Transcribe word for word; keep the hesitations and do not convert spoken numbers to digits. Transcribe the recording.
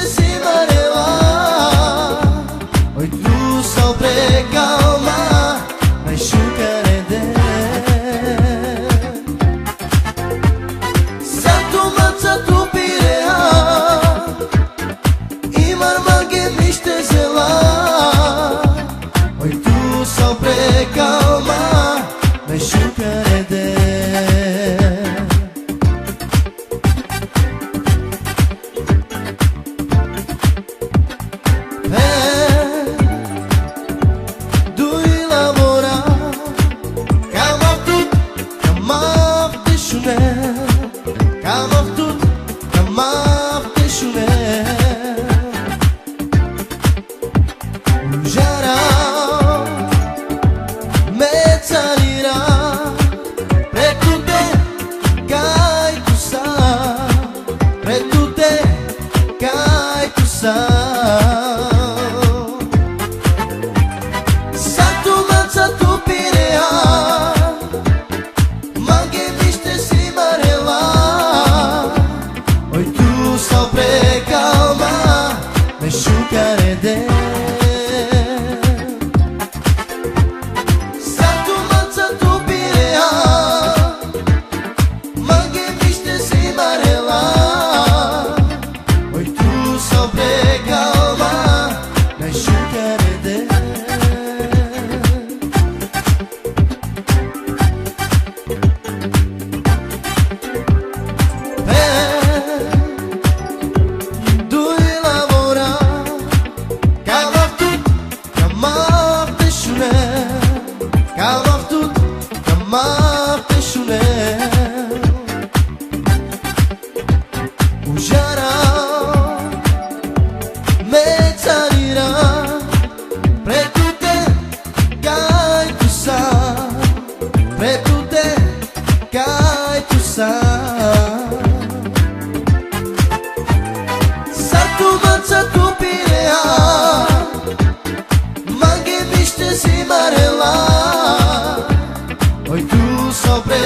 si marela, oj tu sa pre kalma, naj šukar eder. Sa tu maca tu pirea, i mar mange miš te zela, oj tu sa pre kalma, naj šukar eder. E, duj lavora, ka mav tut, ka mav te šunen, ka mav tut, ka mav te šunen. Užara me carira, pre tute kaj tu sa, pre tute kaj tu sa. Sa tu maca tu pirea, mange miš te si marela, oj tu sa pre kalma, naj šukar eder. Sa tu maca tu pirea, mange miš te si marela, oj tu sa pre kalma, naj šukar eder. E, duj lavora, ka mav tut, ka mav te šunen, ka mav tut, ka mav te šunen. Užara me carira, pre tute kaj tu sa, pre tute kaj tu sa. Sa tu maca tu pirea, mange miš te si marela, oj tu sa pre